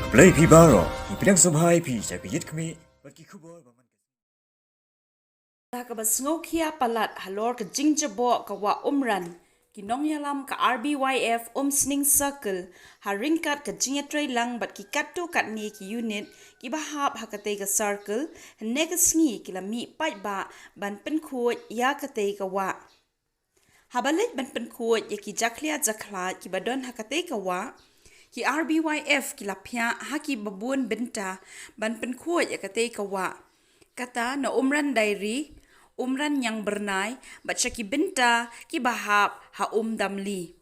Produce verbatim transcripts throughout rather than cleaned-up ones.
Khublei phi baroh, ngi pdiang sngewbha ïa phi sha ka Ïit Khmih bad ki khubor ba man ka sngi. Da kaba sngewkhia palat halor ka jingjaboh ka wah Umran, ki nongïalam ka R B Y F Umsning Circle, ha ryngkat ka jingïatreilang bad ki katto katne ki unit kiba hap ha katei ka circle, hynne ka sngi ki la mih paidbah ban pynkhuid ïa katei ka wah. Haba leit ban pynkhuid ïa ki jakhlia jakhlad kiba don ha katei ka wah, ki R B Y F ki la phiah ha kiba bun bynta ban pynkhuid ïa katei ka wah. Kata na Umran Diary, Umran Ñiangbyrnai, bad sha ki bynta kiba hap ha Umdamli.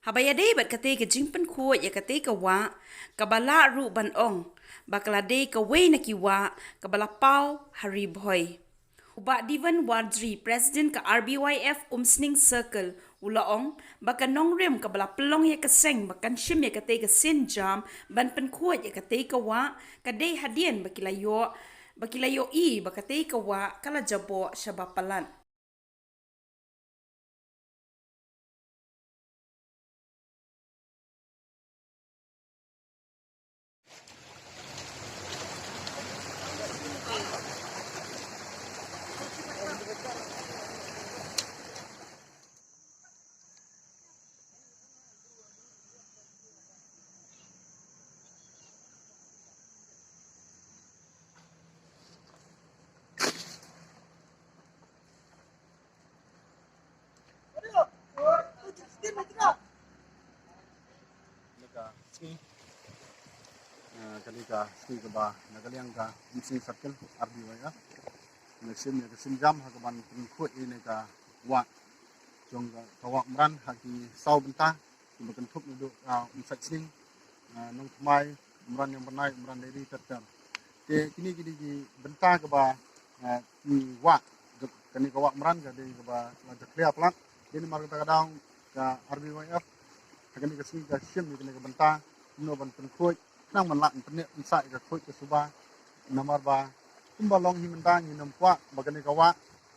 Haba ïadei bad katei ka jingpynkhuid ïa katei ka wah, kaba lah ruh ban ong ba ka la dei kawei na ki wah kaba la paw ha Ri Bhoi. U Bah Divan Wardri, President ka R B Y F Umsning Circle, u la ong ba ka nongrim kaba la pynlong ïa ka seng ba kan shim ïa katei ka sienjam ban pynkhuid ïa katei ka wah, ka dei hadien ba ki la ïoh, ba ki la ïohi ba katei ka wah ka la jaboh shaba palat. Kane ka sngi, ah, kane ka sngi kaba na ka liang ka Umsning Circle R B Y F ngi la shim ïa ka sienjam ha kaban pynkhuid ïa kane ka wah jong ka, ka wah Umran ha ki saw bynta. Kiba kynthup naduh, ah, Umsait Sning, ah, Nongthymmai, Umran Ñiangbyrnai, Umran Diary, ter ter. Te kine ki dei ki bynta kaba, ah, ki wah, kane ka wah Umran ka dei kaba la jakhlia palat. Te namar kata ka daw ka R B Y F ha kane ka sngi ka shim ïa kane ka bynta kumno ban pynkhuid, khnang ban lah ban pynneh pynsah ïa ka khuid ka suba. Namar ba kumba long hi mynta ngin ym kwah ba kane ka wah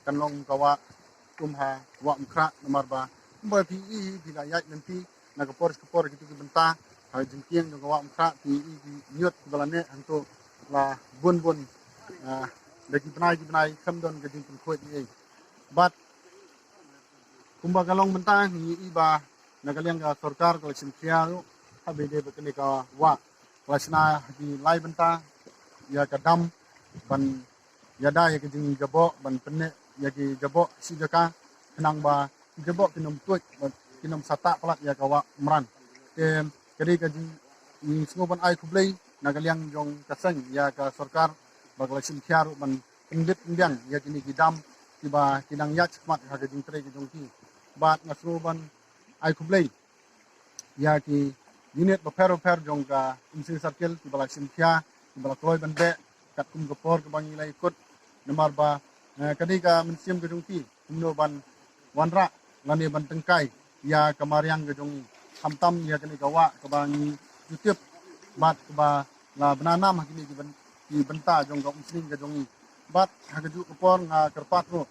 kan long ka wah kum ha wah Umkhrah, namar ba kumba phi i hi, phi la ïaid lynti na ka por sha ka por kito ki bynta ha jingkieng jong ka wah Umkhrah, phi i ki ñiut kiba la neh hangto la bun bun, ah, da ki bnai ki bnai khlem don ka jingpynkhuid ei ei. Bad kumba ka long mynta ngi i ba na ka liang ka sorkar ka la shim khia ruh ha ba ïadei bad kane ka wah, ka la shna ha ki lai bynta ïa ka dam ban ïada ïa ki jingjaboh, ban pynneh ïa ki jaboh shi jaka khnang ba ki jaboh kin ym tuid, ba kin ym sa tah palat ïa ka wah Umran. Te ka dei ka jing, ngi sngew ban ai khublei na ka liang jong ka seng ïa ka sorkar ba ka la shim khia ruh ban pynbit pynbiang ïa kine ki dam kiba ki dang ïaid shakhmat ha ka jingtrei ka jong ki. Bad nga sngew ban ai khublei ïa ki unit bapher bapher jong ka Umsning Circle kiba la shim khia, kiba la kloi ban beh katkum ka por kaba ngi la ïakut, namar ba, eh, ka dei ka mynsiem ka jong ki kumno ban wanrah lane ban tyngkai ïa ka mariang ka jong ngi, khamtam ïa kane ka wah kaba ngi ju tip bad kaba la bna nam ha kine ki byn-, ki bynta jong ka Umsning ka jong ngi. Bad ha kajuh ka por nga kyrpad ruh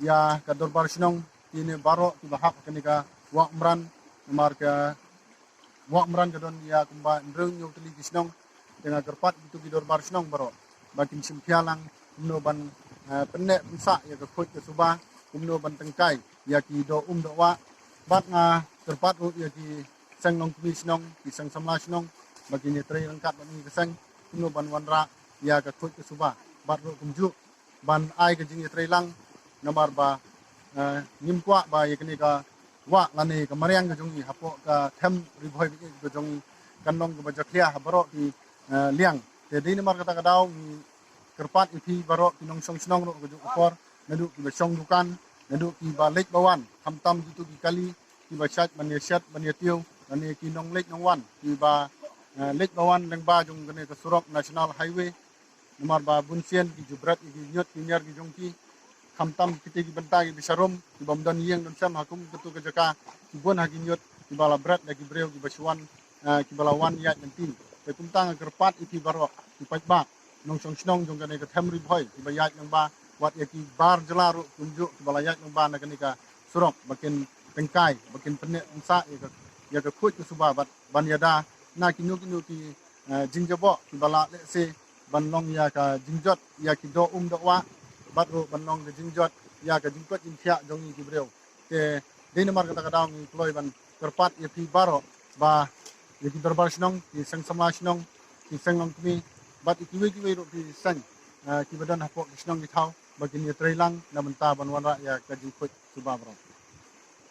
ïa ka dorbar shnong, kine baroh kiba hap ha kane ka wah Umran, namar ka wah Umran ka don ïa kumba hynriew hynñiew tylli ki shnong. Te nga kyrpad kito ki dorbar shnong baroh ba kin shim khia lang kumno ban, eh, pynneh pynsah ïa ka khuid ka suba, kumno ban tyngkai ïa ki doh um doh wah. Bad nga kyrpad ruh ïa ki seng longkmie shnong, ki seng samla shnong ba kin ïatrei ryngkat bad ngi ka seng kumno ban wanrah ïa ka khuid ka suba. Bad ruh kumjuh ban ai ka jingïatreilang, namar ba, eh, ngim kwah ba ïa kane ka wah lane ka mariang ka jong ngi hapoh ka them Ri Bhoi ba ïeit ka jong ngi kan long kaba jakhlia ha baroh ki, eh, liang. Te dei namar kata ka daw ngi kyrpad ïa phi baroh ki nongshong shnong ruh ha kajuh ka por, naduh kiba shong dukan, naduh kiba leit ba wan, khamtam kito ki kali kiba shait ban ïashet ban ïatiew, lane ki nongleit nongwan kiba, eh, leit ba wan lyngba jong kane ka surok National Highway. Namar ba bun sien ki ju bret ïa ki ñiut ki ñiar ki jong ki, khamtam kita ki bynta kiba sharum, ki bym don ïing don sem ha kum katu ka jaka, ki bun ha ki ñiut kiba la bret da ki briew kiba shu wan, eh, kiba la wan ïaid lynti. Te kumta nga kyrpad ïa phi baroh ki paidbah nongshong shnong jong kane ka them Ri Bhoi kiba ïaid lyngba, wat ïa ki bar jylla ruh kumjuh kiba la ïaid lyngba na kane ka surok, ba kin tyngkai, ba kin pynneh pynsah ïa ka, ïa ka khuid ka suba bad ban ïada na kino kino ki eh, jingjaboh kiba lah lehse ban long ïa ka jingjot ïa ki doh um doh wah, bad ruh ban long ka jingjot ïa ka jingkoit jingkhiah jong ngi ki briew. Te dei namar kata ka daw ngi kloi ban kyrpad ïa phi baroh ba ïa ki dorbar shnong, ki seng samla shnong, ki seng longkmie bad ïa kiwei kiwei ruh ki seng, eh, kiba don hapoh ki shnong ki thaw ba kin ïatreilang na bynta ban wanrah ïa ka jingkhuid suba baroh.